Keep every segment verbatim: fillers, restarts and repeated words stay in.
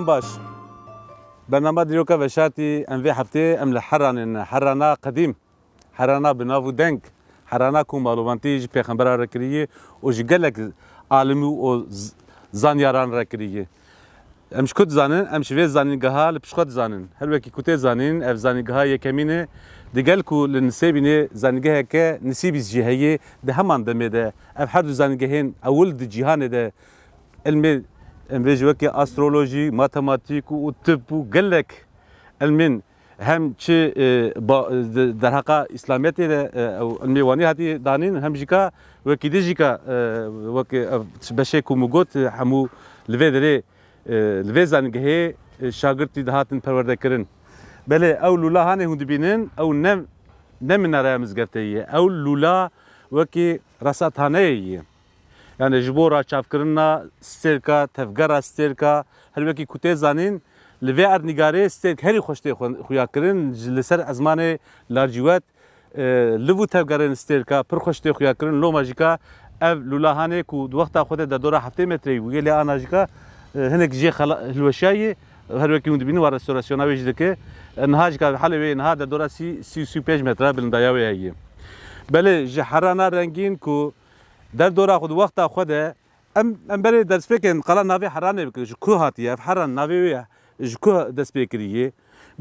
Baş. Bernama dîroka veşartî em vê heftê em li Heranê ne. Herana qedîm, Herana bi nav û deng, Herana ku malovantî ji pêxembera re kiriye û ji gelek alimî û z-, zanyaran re kiriye. Em ji ku dizanin? Em ji vê zanîngeha li pişt xwe dizanin. Her wekî ku tê zanîn, ev zanîngeha yekemîn e. Digel ku li Nisêbînê zanîngeheke Nisîbîs jî heye, di heman demê de ev her du zanîngehên ewil di cîhanê de ilmê, em bêjin wekî astrolojî, matematîk û tib û gelek ilmên hem çi, e, ba-, de-, derheqa Îslamiyetê de, e, ew ilmê wanî hatî danîn, hem jî ka wekî din jî ka, e, wek, e, ev beşê ku min got, e, hemû li vê derê, e, li vê zanîngehê, e, şagirtî dihatin perwerdekirin. Belê ew lûla hanê hûn dibînin, ew ne, ne minareya mizgeftê ye. Ew lûla wekî resathaneyê ye. Yani ji bo raçavkirina stêrka, tevgera stêrka, her wekî ku tê zanîn, li vê erdnîgarê stêrk herî xweş tê xwe-, xuya kirin, ji, li ser ezmanê lacîwet, e, liv û tevgerên stêrka pir xweş tê xuya kirin. Loma jî ka ev lûla hanê ku di wexta xwe de derdora heftê metreyî bûye, lê ana jî ka, e, hinek jê xela-, hilweşiyayê, her wekî hûn dibînin, wa restorasyona wê jî dike. E, niha jî ka halê wê niha derdora sî, sî û sî û pênc metre bilindaya wê heye. Belê ji herana rengîn ku derdora xwe di wexta xwe de em, em berê destpêkên qala navê Heranê bikin. Ji ku hatiye? Ev Heran navê wê ji ku dest pê kiriye?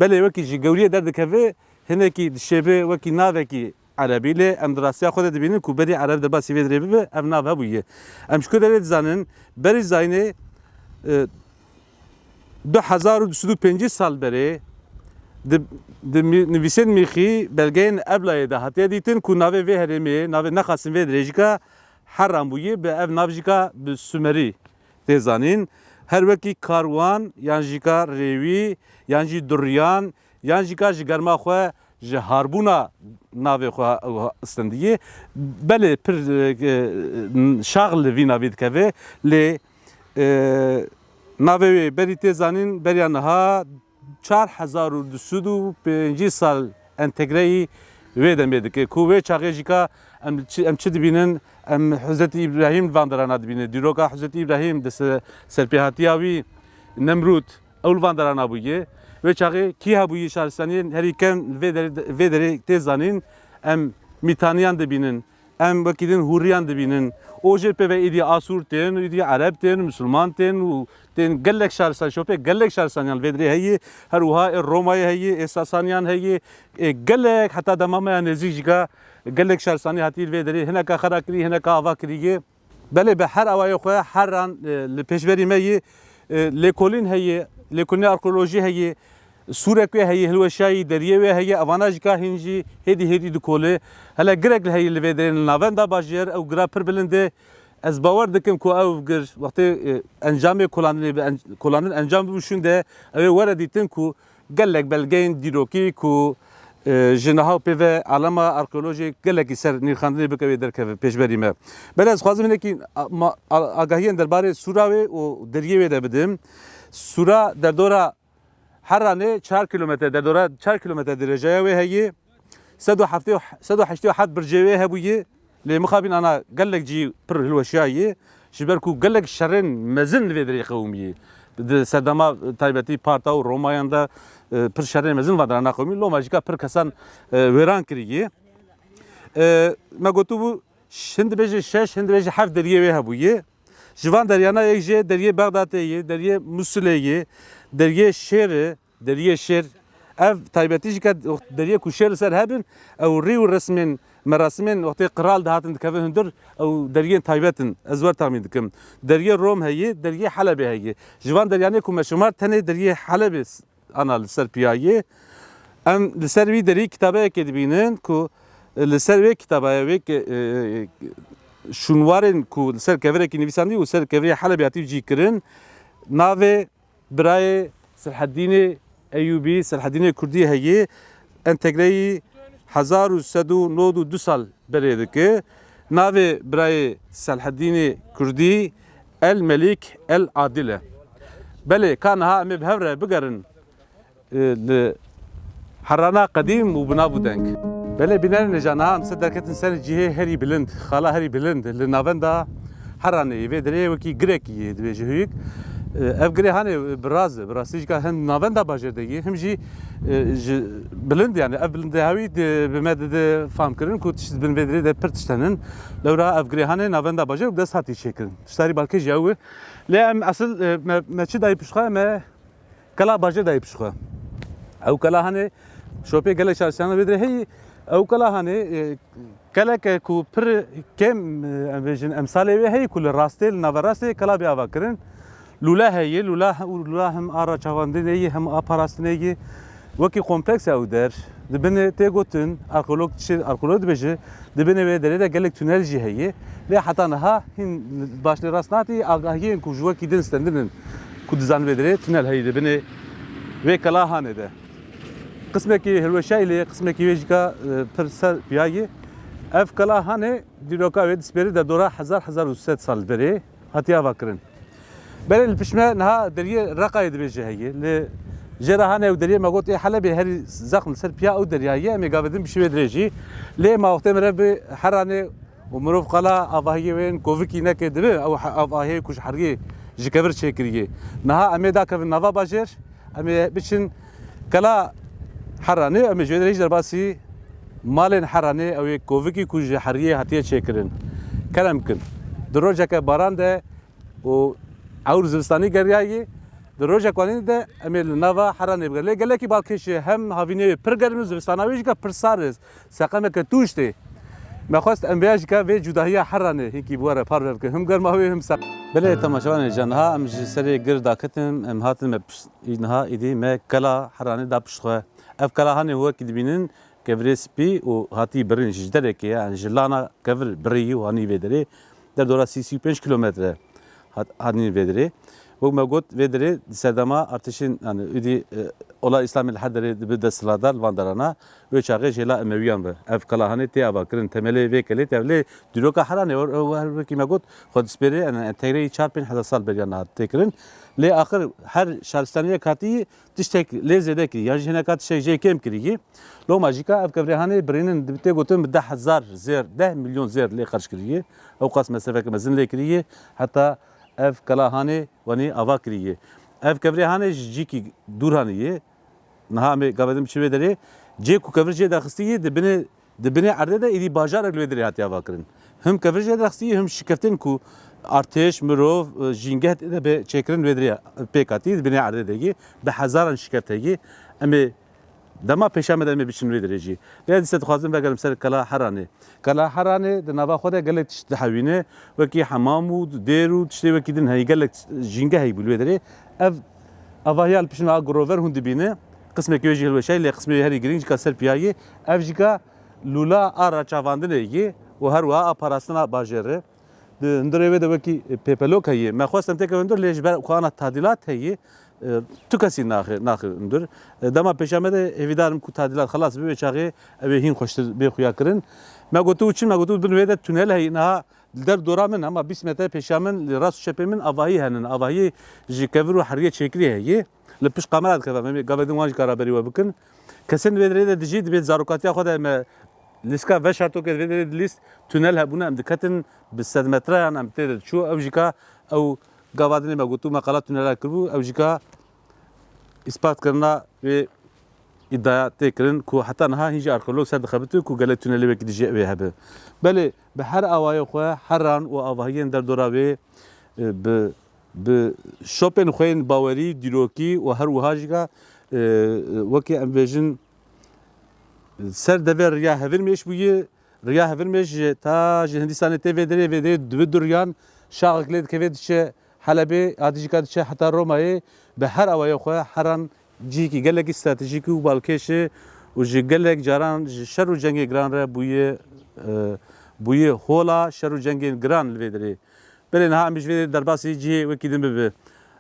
Belê wekî ji gewriyê derdikeve, hinekî dişêbe wekî navekî erebî, lê em di rastiya xwe de dibînin ku berî ereb derbasî vê dirê bibe, ev nav hebûye. Em ji ku derê dizanin? Berî zayînê, e, du hezar û du sed û pêncî sal berê di, di mî-, nivîsên mîxî, belgeyên Eblayê de hatiye dîtin ku navê vê herêmê, navê nexasin vê dirêjika Heran bûye, bi ev nav jî ka bi Sumerî tê zanîn. Her wekî Karwan, yan jî ka Rêwî, yan jî Duriyan, yan jî ka ji germa xwe, ji harbûna navê xwe ha-, ha-, stendiyê. Belê pir, e, e, şax li vî navî dikeve, lê, e, navê wê berî tê zanîn, beriya niha çar hezar û du sed û pêncî sal entegreyî wê demê dike. Ku wê çaxê jî ka em çi, em çi dibînin? Em Hezretî Îbrahîm li van derana dibînin. Dîroka Hezretî Îbrahîm di se-, serpêhatiya wî Nemrûd ew li van derana bûye. Wê çaxê kî hebûye şaristaniyên herî kevn vê derê, vê derê tê zanîn? Em Mîtaniyan dibînin. Em wekî din Hûriyan dibînin. Û jê pê ve êdî Asûr tên, êdî Ereb tên, Misilman tên û tên gelek şaristan, şopê gelek şaristaniyan li vê dirê heye. Her wiha ê Romayê heye, ê Sasaniyan heye, ê gelek heta dema me ya nêzîk jî ka gelek şaristaniyan hatî li vê dirê hineka xera kirî, hineka ava kirî ye. Belê bi her awayê xwe Heran, e, li pêşberî me yê, e, lêkolîn heye, lêkolînê arkeolojî heye, sûrek wê heye, hilweşayî deriyê wê heye, evana jî ka hîn jî hêdî hêdî dikole. Hele girek li heye li vê derê li navenda bajêr, ew gira pir bilind e. Ez bawer dikim ku ew gir wextê, e, encamê kolandinê bi en-, kolandin encam bibû şûnde, ew ê were dîtin ku gelek belgeyên dîrokî ku, e, ji niha û pê ve alema arkeolojê gelekî ser nirxandinê bike wê derkeve pêşberî me. Belê ez xwazim hinekî a-, ma-, a-, agahiyên derbarê sûra wê û deriyê wê de bidim. Sûra derdora Heranê çar kîlometre, derdora çar kîlometre dirêjaya wê heye. Sed û heftê, sed û heştê û heft bircê wê hebûye. Lê mixabin ana gelek cî pir hilweşiyaye. Ji ber ku gelek şerên mezin li vê derê qewimiye. Di serdema taybetî Parta û Romayan de, e, pir şerên mezin van derana qewimî. Loma jî ka pir kesan, e, wêran kiriye. E, me gotibû, hin dibêje şeş, hin dibêje heft deriyê wê hebûye. Ji van deryana yek jê deriyê Bexdatê ye, deriyê Musilê ye, deriyê Şêr e, deriyê Şêr. Ev taybetî jî ke deriyê ku şêr li ser hebin, ew rî û resmên, merasimên wextê qral dihatin dikevin hundir, ew deriyên taybet in. Ez wer tahmîn dikim. Deriyê Rom heye, deriyê Helebê heye. Ji van deryanê ku me şimar tenê deriyê Helebê s-, ana li ser piya ye. Em li ser wî derî kitabeyekê dibînin ku, e, li ser wê kitabaya wê ke, e, şûnwarên ku li ser kevirekî nivîsandî û ser kevirê Helebê hatî cî kirin, navê birayê Selhedînê Eyûbî, Selhedînê Kurdî heye, entegreyî hezar û sed û nod û du sal berê dike. Navê birayê Selhedînê Kurdî El Melîk El Adil e. Belê, ka niha em ê bi hev re bigerin, e, li Herana qedîm û bi nav û deng. Belê, bînerên hêja, niha em ser derketin ser cihê herî bilind, xala herî bilind li navenda Heranê yê. Vê derê wekî girekî yê, dibêje hûyik. Ev girê hanê bi raz e, bi rastî jî ka hem navenda bajêr de yê, hem jî, e, ji bilind, yani ev bilindê hewî di, bi me dide fam kirin ku tişt bin vê dirê de pir tişt henin. Lewra ev girê hanê navenda bajêr bi dest hatî çêkirin. Tiştarî balkê jî ew e. Lê em esil, e, me, me çi dayî pişt xwe, me kela bajêr dayî pişt xwe. Ew kela hanê şopê gelek şaristiyana vê dirê heyî. Ew kela hanê, e, Keleke ku pir kêm, e, em bêjin, emsalê wê heye ku li rastê, li naverastê kela bê ava kirin. Lûle heye, lûla, lûla hem a raçavandinê ye, hem a parastinê ye. Wekî kompleks e ew der. Di binê tê gotin, arkeolog, tiştê arkeolog dibêje, di binê wê derê de gelek tunel jî heye. Lê heta niha hîn baş lê rast nahatiye, agahiyên ku ji wekî din stendin in, ku dizan vê derê tunel heye di binê wê kela hanê de. Qismekî hilweşayî lê, qismekî wê jî ka, e, pir ser piya ye. Ev kela hanê dîroka wê dispêrê derdora hezar, hezar û sed sal berê hatiye ava kirin. Berê li pişt me niha deriyê Reqayê dibêje heye. Li jêra hanê ew deriyê me got ê Helebê herî zexm li ser piya ew derya ye. Em ê gavê din bişî wê dirê jî. Lê ma wextê min re bi Heranê û mirov qala avahiyê wê yên kovikî neke dibe, ew he-, avahiyê ku ji heriyê ji kevir çêkiriye. Niha em ê dakevin nava bajêr, em ê biçin kela Heranê, em ê ji wê derê jî derbasî malên Heranê, ew ê kovikî ku ji heriyê hatiye çêkirin. Kerem kin. Di rojeke baran de û ewr zivistanî geriyayî, di rojek wanî de em ê li nava Heranê bigerin. Lê gelekî balkêş e, hem havînê wê pir germ e, zivistana wê jî ka pir sar e, seqemeke tûj tê. Me xwest em vêya jî ka vê cudahiya Heranê hinkî bi we re parve bikin. Him germa wê, him seq. Belê temaşevanê can, niha em ji serê gir daketin, em hatin me pişt, niha îdî me kela Heranê da pişt xwe. Ev kela hanê wekî dibînin, kevirê spî û hatî birîn ji derekê, yani ji lana kevir birî û hanî vê derê. Derdora sî, sî û pênc kilometre hat-, hanî vê derê. Wek me got, vê derê di serdema artêşên, yani, ûdî, e, Ola Îslamê li her derê dibe desthilatdar li van derana. Wê çaxê ji hêla Emewiyan ve ev kela hanê tê avakirin, temelê vê kelê tê, lê dîroka Heranê, her wekî me got, xwe dispêrê, yani, entegreyî çar pênc hezar sal beriya niha tê kirin. Lê axir her şaristaniyek hatî tiştek lê zêde kirî, yan jî hineka tiştek jê kêm kirî. Loma jî ka ev kevirê hanê birînin, tê gotin bi deh hezar zêr, deh milyon zêr lê xerc kirî. Ew qas mesrefeke mezin lê kirî. Heta ev kela hanê wanî ava kirî. Ev kevirê hanê ji cîkî dûr hanî ye. Niha em ê gavê din biçin wê derê. Cê ku kevir jê derxistî ye, di binê, di binê erdê de êdî bajarek li wê derê hatiye avakirin. Him kevir jê derxistî ye, him şikeftên ku artêş, mirov, e, jîngeh tê de bê çêkirin wê derê pêk hatî, di binê erdê de ye. Bi hezaran şikeft heye. Em ê dema pêşa me de em ê biçin wê derê jî. Lê dîsa dixwazim vegerim ser kela Heranê. Kela Heranê di nava xwe de gelek tişt dihewîne, wekî hemam û dêr û tiştê wekî din heye, gelek jîngeh heye bû li wê derê. Ev avahiya li pişt me a girover hûn dibîne. Qismekî wê jî hilweşayî, lê qismê wê herî girîng jî ka ser piya ye. Ev jî ka lûla a raçavandinê ye û her wiha a parastina bajêr e. Di hundirê wê de wekî pêpelok heye. Me xwest em têkevin hundir, lê ji ber ku ana tadîlat heye, e, tu kesî naxe, naxe hundir. E, dema pêşiya me de hêvîdar im ku tadîlat xelas bibe, wê çaxê ew ê hîn xweştir bê xuya kirin. Me gotibû çi? Me gotibû bin wê de tunel heye. Niha li der dora min, hema bîst metre pêşiya min, li rast û çepê min avahî henin. Avahî ji kevir û heriyê çêkirî heye. Li pişt kamera dikeve, em ê gavê din wan jî kara berî we bikin. Kesên vê derê de dijî, dibê zarokatiya xwe de me lîstika veşartokê vê derê dilîst, tunel hebûne, em diketin bi sed metreyan em tê de diçû. Ew jî ka ew gava dinê me gotû, me qala tunela kiribû, ew jî ka îspat kirina wê îdaya tê kirin ku heta niha hîn jî arxeolog ser dixebite ku gelek tunelê wekî dijî ew ê hebe. Belê, bi her awayê xwe, heran û avahiyên derdora wê, e, bi, bi şopên xwe yên bawerî, dîrokî û her wiha jî ka, e, wekî em bêjin, ser devê riya Hevirmêş bûye. Riya Hevirmêş ji ta ji Hindistanê tê vê derê, vê derê dibi duriyan, şaxek lê dikeve diçe Helebê, hatî jî ka diçe heta Romayê. Bi her awayê xwe heran cihekî gelekî stratejîk û balkêş e û ji gelek caran ji şer û cengê giran re bûye, e, bûye hola şer û cengên giran li vê derê. Belê niha em ji vê derê derbasî cihê wekî din bibe.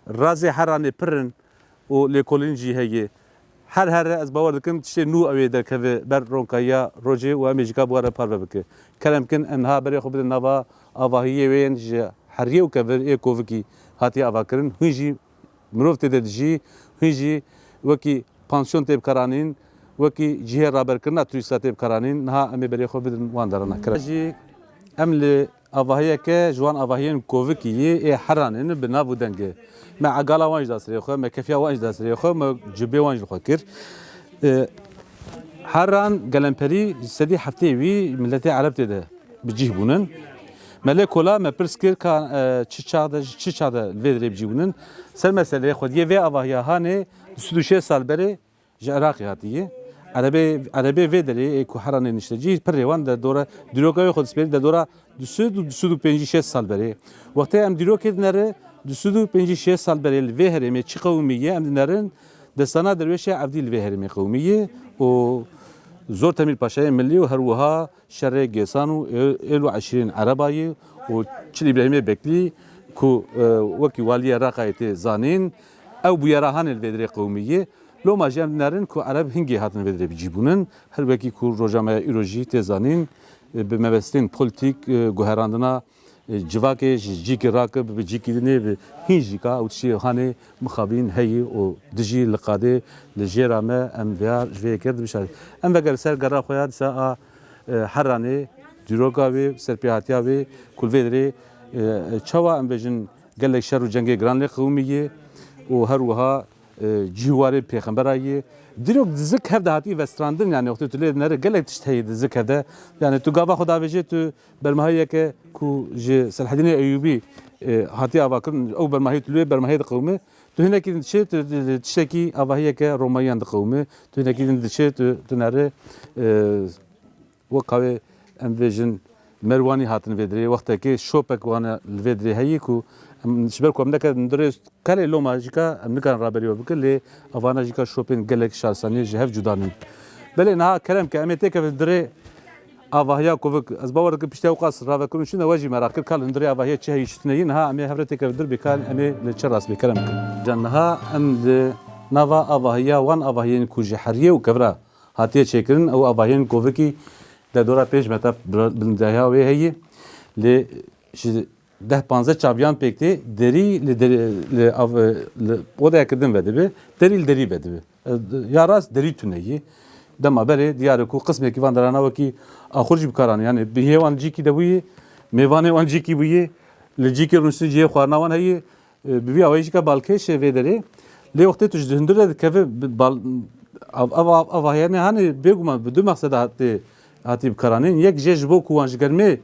Razê heranê pir in û lêkolîn jî heye. Her here ez bawer dikim tiştê nû ew ê derkeve ber ronkayiya rojê û em ê jî ka bi we re parve bike. Kerem kin em niha berê xwe bidin nava avahiyê wê yên ji heriyê û kevir ê kovikî hatiye avakirin. Hûn jî mirov tê de dijî, hûn jî wekî pansiyon tê bikaranîn, wekî cihê raberkirina turîsta tê bikaranîn. Niha em ê berê xwe bidin wan derana. Kerem. Jî em li Avahiyeke ji wan avahiyên kovikî yê ê Heranê ne bi nav û dengê. Me egala wan jî da serê xwe, me kefiya wan jî da serê xwe, me cibê wan jî li xwe kir. E, Heran gelemperî sedî heftê wî miletê Ereb tê de bi cih bûnin. Me lê kola me pirs kir ka, e, çi çax de, ji çi çax de li vê derê bi cih bûnin. Ser meseleyê xwediyê vê avahiya hanê du sed û şêst sal berê ji Iraqê hatiye. Erebê, Erebê vê derê ê ku Heranê nişte cî, pirê wan de dora dîroka wê xwe dispêrî de dora du sed û du sed û pêncî şêst sal berê. Wextê em dîrokê dinere, du sed û pêncî şêst sal berê li vê herêmê çi qewimî ye, em dinerin destana derwêşê Evdî li vê herêmê qewimî ye û Zor Temîr Paşayê Milî û her wiha şerê Gêsan û ê-, êl û eşîrên Ereba ye û Çil Îbrahîmê Beklî ku, e, wekî waliyê Raqayê tê zanîn, ew bûyera hanê li vê derê qewimî ye. Loma jî em dinerin ku Ereb hingê hatin vê derê bi cî bûnin. Her wekî ku roja me ya îro jî tê zanîn, e, bi mebestên polîtîk, e, guherandina, e, civakê ji cîkî rakir bi cîkî dinê bi hîn jî ka ew tiştê hanê mixabîn heyî û dijî li qadê li jêra me em vêya ji vê yekê re dibişarin. Em veger ser gera xwe ya dîsa a, e, Heranê, dîroka wê, serpêhatiya wê, ku li vê derê, e, çawa em bêjin gelek şer û cengê giran lê qewimî ye û her wiha, e, cî û warê pêxembera yê. Dîrok di zik hev de hatî vestrandin, yani wextê tu lê dinere gelek tişt heye di zik hev de. Yani tu gava xwe davêjê tu bermahiyeke ku ji Selahedînê Eyûbî, e, hatî avakirin, ew bermahiyê tu lê bermahiyê diqewime. Tu hinekî din diçê, tu, tu, tu tiştekî avahiyeke Romayiyan diqewime. Tu hinekî din diçê, tu, tu nere, e, Wek ka wê em bêjin Merwanî hatin vê dirê, wextekê şopek wan li vê dirê heyî ku em ji ber ku em neketin dirê, kelê loma jî ka em nikarin raberî we bikin, lê evana jî ka şopên gelek şarsaniyê ji hev cuda nin. Belê niha kerem ke em ê têkevin dirê avahiya kovik, ez bawer dikim piştî ewqas ravekirin çûne we jî meraq kir, kal hundirê avahiya çi heyî çi tune yî, niha em ê hev re têkevin dir bê, kal em ê li çi rast bê kerem bikin. Can niha em di nava avahiya wan avahiyên ku ji heriyê û kevra hatiye çêkirin. Ew avahiyên kovikî de dora pênc metre bi-, bilindîya wê heye. Lê ji deh panzdeh çaviyan pêk tê, derî li derî, li av-, li odeyeke din vedibe, derî li derî vedibe. E, ya rast derî tune yî. Dema berê diyar e ku qismekî van derana wekî axur jî bikaranî. Yani bihê wan cîkî de bûyî, mêvanê wan cîkî bûyî, li cîkê rûniştin cihê xwarina wan heye. E, bi vî awayî jî ka balkêş e vê derê. Lê wextê tu ji hundir de dikeve, bi bal-, av-, av-, av-, avahiyane hanê bêguman bi du mexseda hatî, hatî bikaranîn. Yek jê ji bo ku wan ji germê,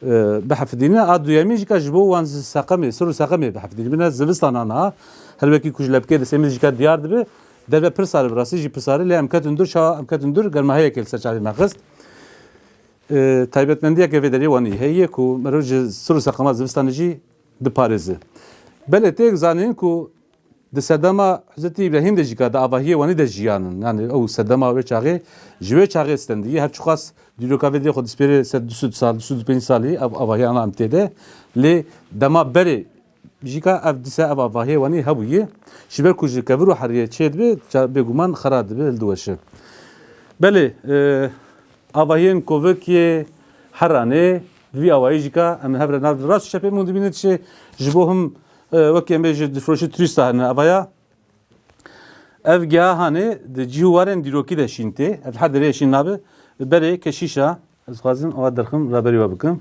e, bihefidîne, a duyemî jî ka ji bo wan ji seqemê, sir û seqemê bihefidîne. Bine zivistana niha, her wekî ku ji lepkê de semî jî ka diyar dibe, derve pir sar e, bi rastî jî pir sar e, lê em ketin dur, çawa em ketin dur, germa heyekê li ser çavê me xist. E, taybetmendiyeke vê derê wanî heye ku merov ji sir û seqema zivistanê jî diparêze. Belê têk zanîn ku di sedema Hezretî Îbrahîm de jî ka di avahiyê wanî de jiyanin. Yani ew sedema wê çaxê ji wê çaxê stendiyî. Her çiqas dîroka vê dê xwe dispêrê ser du sed sal, du sed û pêncî salî ev avahiya ana em tê de. Lê dema berê jî ka ev dîsa ev avahiyê wanî hebûyî. Ji ber ku ji kevir û heriyê çê dibe, ça-, bêguman xera dibe, hildiweşe. Belê, e, avahiyên kovik yê Heranê, bi vî awayî jî ka em hev re nav rast û çepê min dibîne dişê ji bo him, e, wekî em bêjin difroşî turîsta hene. Avaya ev geha hanê di cih û warên dîrokî de şîn tê. Ev her derê şîn nabe. Berê keşîşa, ez dixwazim ewa derxim raberî we bikim.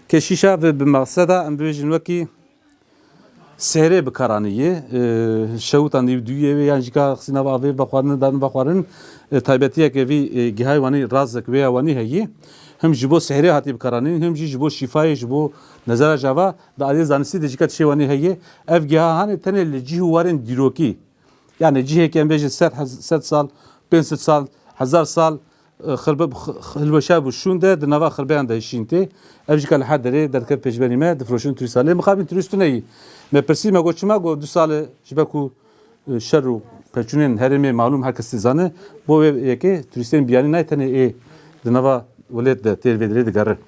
Keşîşa bi, bi mexseda em bibêjin wekî sehrê bikaranî yê, e, şewtan dî duyê wê yan jî ka xisîna ve avê vexwarin, dan vexwarin, e, taybetiyeke vî, e, gihayê wanî razek wê ya wanî heyî. Him ji bo sehrê hatî bikaranîn, him jî ji bo şîfayê, ji bo nezara java, di aliyê zanistî de jî ka tişê wanî heyî. Ev giha hanê tenê li cih û warên dîrokî, yani cihêkê em bêjin sed hez-, sed sal, pênc sed sal, hezar sal, e, xirbe-, x-, x-, hilweşa bû şûn de, di nava xirbeyan de şîn tê. Ev jî ka li her derê derkev pêşberî me, difroşin turîsta. Lê mixabin turîst tune yî. Me pirsî, me got çima, got du sal e ji ber ku, e, şer û peçûnên herêmê malûm her kes dizane, bo wê yekê turîstên biyanî nayê tenê ê di nava welêt de tê vê derê digere.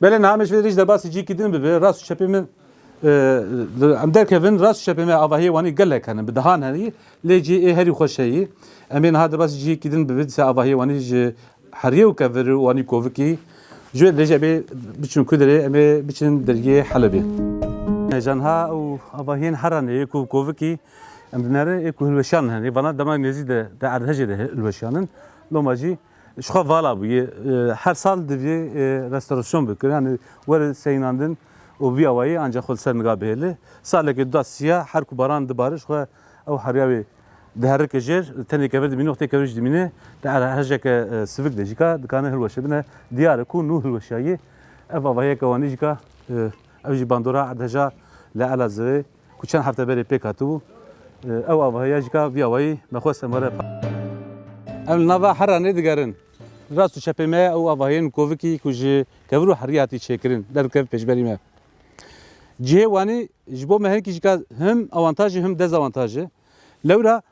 Belê niha me ji vê derê jî derbasî cihekî din bibe, rast û çepê min, e, em derkevin, rast û çepê me avahiyê wanî gelek hene, bi dehan hene, lê cihê ê herî xweş heyî. Em ê niha derbasî cihekî din bibe, dîsa avahiyê wanî ji heriyê û kevir û wanî kovikî. Ji wê dirêj em ê biçin ku derê, em ê biçin dergiyê Helebê. Janha û avahiyên Heranê yê ku kovikî em dinere ê ku hilweşan hene. Vana dema nêzî de, de erdhejê de hilweşan in. Loma jî Ji xwe vala bûye. E, her sal divê, e, restorasyon bikir. Yani were seyînandin û vî awayî ancak xwe li ser niga bihêle. Salekê du da siya her ku baran dibare ji xwe ew heriya wê diherike jêr. Tenê kevir dimîne, wextê kevir jî dimîne. Di erhejeke, e, sivik de jîka dikane hilweşe bine. Diyar e ku nû hilweşaye. Ev avahiyeke wanî jîka, e, ew jî bandora erheja li Elazığê ku çend hefte berê pêk hatibû. E, ew avahiya jîka vî awayî me xwest em were pa. Em li nava Heranê digerin. Rast û çepê me ew avahiyên kovikî ku ji kevir û herî hatî çêkirin, derkev pêşberî me. Cihê wanî ji bo me hinekî jîka him awantaj e, him dezawantaj e. Lewra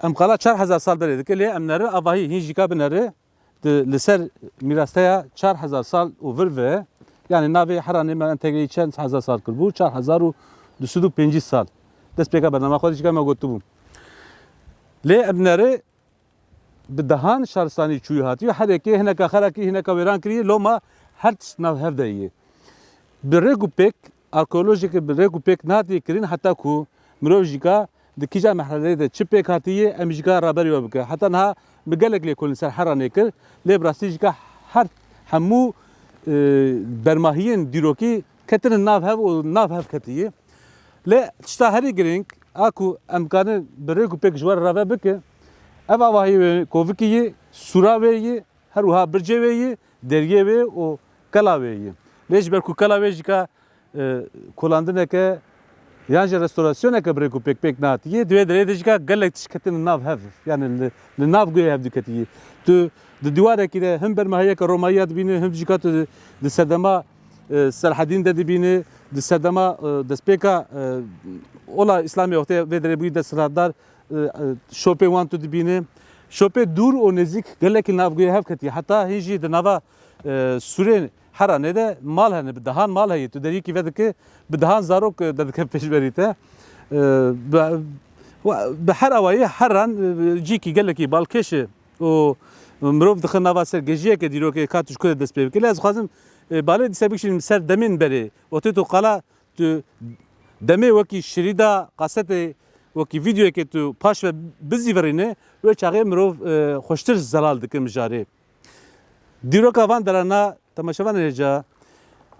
em qala çar hezar sal berê dike, lê em nere avahî hîn jîka binere, di, li ser mîrasteya çar hezar sal û vir ve, yani navê Heranê me entegreyî çend hezar sal kiribû, çar hezar û du sed û pêncî sal. Destpêka bernama xwe de jîka me gotibû. Lê em nere bi dehan şaristanî çûyî hatiye, her yekê hineka xera kiriye, hineka wêran kiriye, loma her tişt nav hev de ye. Bi rêk û pêk, arkeolojeke bi rêk û pêk nehatiye kirin, heta ku mirov jîka di kîja merheleyê de çi pêk hatiye, em jîka raberî we bike. Heta niha min gelek lêkolîn ser Heranê kir, lê bi rastî jîka her hemû, e, bermahiyên dîrokî ketine nav hev û nav hev ketiye. Lê tişta herî girîng a ku em karin bi rêk û pêk ji we re rave bike, ev avahî wê kovikî yê, sûra wê yê, her wiha bircê wê yê, deriyê wê û kela wê yê. Lê ji ber ku kela wê jîka, e, kolandineke yan jî restorasyoneke bi rêk û pêk pêk nehatiye, di wê derê de jîka gelek tişt ketine nav hev. Yani li, li nav guhê hev diketiye. Tu di dîwarekî de him bermahiyeke Romayî ya dibîne, him jîka tu di, di serdema, e, Selhedîn de dibîne, di serdema, e, destpêka, e, ola Îslamê wextê vê derê bûyî desthilatdar, e, e, şopê wan tu dibîne. Şopê dûr û nêzîk gelekî nav guhê hev ketiye. Heta hîn jî di nava, e, sûrê Heranê de mal hene, bi dehan mal heye. Tu deriyekî vedike, bi dehan zarok, e, derdikeve pêşberî te. E, bi, bi her awayî Heran, e, cîkî gelekî balkêş e û mirov dixe nava sergejiyeke dîrokê ka tu ji ku de dest pê bike. Lê ez dixwazim, e, balê dîsa bikişînim ser demên berê. Wextê tu qala tu demê wekî şirîda, kasetê, wekî vîdeoyekê tu paş ve bizîvirîne, wê çaxê mirov, e, xweştir zelal dike mijarê. Dîroka van derana temaşevanên hêja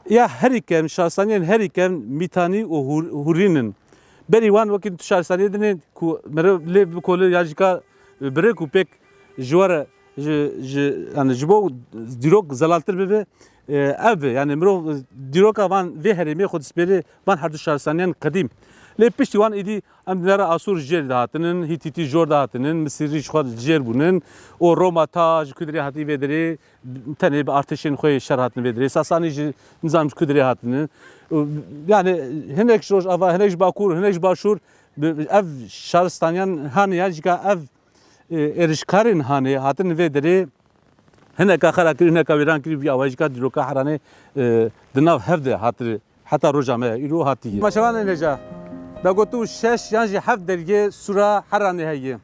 ya herî kevn, şaristaniyên herî kevn Mîtanî û Hûr-, Hûrîn in. Berî wan wekî tu şaristaniyê dinê ku meriv lê bikole ya jîka bi rêk û pêk ji we re, ji, ji, yani ji bo dîrok zelaltir bibe, e, ev e. Yani mirov dîroka van vê herêmê xwe dispêre van her du şaristaniyan qedîm. Lê piştî wan êdî em dinere Asûr ji jêr dihatinin, Hîtîtî jor dihatinin, Misirî ji xwe ji jêr bûnin û Roma ta ji ku derê hatî vê derê tenê bi artêşên xwe yê şer hatin vê derê. Sasanî jî nizam ji ku derê hatinin. Yani hinek ji rojava, hinek ji bakur, hinek ji başûr, bi, ev şaristaniyan hanê ya jîka ev, e, êrişkarên hanê hatin vê derê hineka xera kirî, hineka wêran kirî, vî awayî jîka dîroka Heranê, e, di nav hev de hatiri heta roja me îro hatiye. Maşevanên hêja, me gotibû şeş yan jî heft deriyê sûra Heranê heye.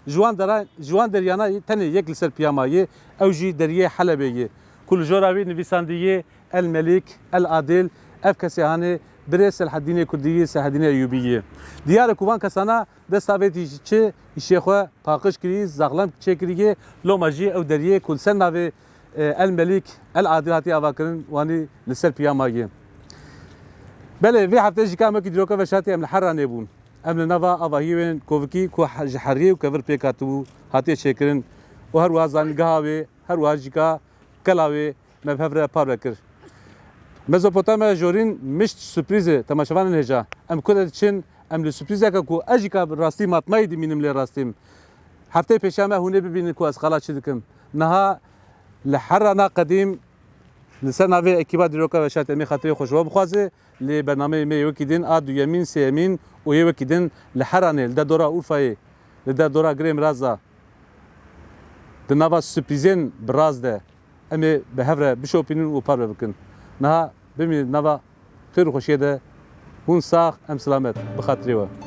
Ji wan dera-, ji wan deriyana tenê yek li ser piya maye, ew jî deriyê Helebê ye, ku li jora wî nivîsandiye El Melîk, El Adil, ev kesê hanê birê Selhedînê Kurdî yê, Selhedînê Eyûbî yê. Diyar e ku van kesana desta vê tî çi îşê xwe paqij kirî, zaxlem çêkirî yê, loma jî ew deriyê ku li ser navê, e, El Melîk, El Adil hatiye avakirin, wanî li ser piya maye. Belê, vê heftê jî ka em wekî dîroka veşartî em li Heranê bûn. Em li nava avahiyên kovikî ku he-, ji heriyê û kevir pêk hatibû, hatiye çêkirin û her wiha zanîngeha wê, her wiha jîka kela wê me bi hev re parve kir. Mezopotamya jorîn mişt surprîz e, temaşevanên hêja. Em ku de diçin, em li surprîzeke ku ez jîka bi rastî matmayî dimînim lê rastîm. Hefteyê pêşiya me hûn ê bibînin ku ez qala çi dikim. Niha li Herana Qedîm li ser navê ekîba dîroka veşartî em ê xatirê xwe ji we bixwaze. Lê bernameyê me yê wekî din a duyemîn, sêyemîn û yê wekî din li Heranê, li derdora Urfayê, li derdora Girê Miraz de, di nava surprîzên bi raz de em ê bi hev re bişopînin û parve bikin. Niha bimînin nava xêr û xweşiyê de. Hûn sax, em silamet. Bi xatirê we.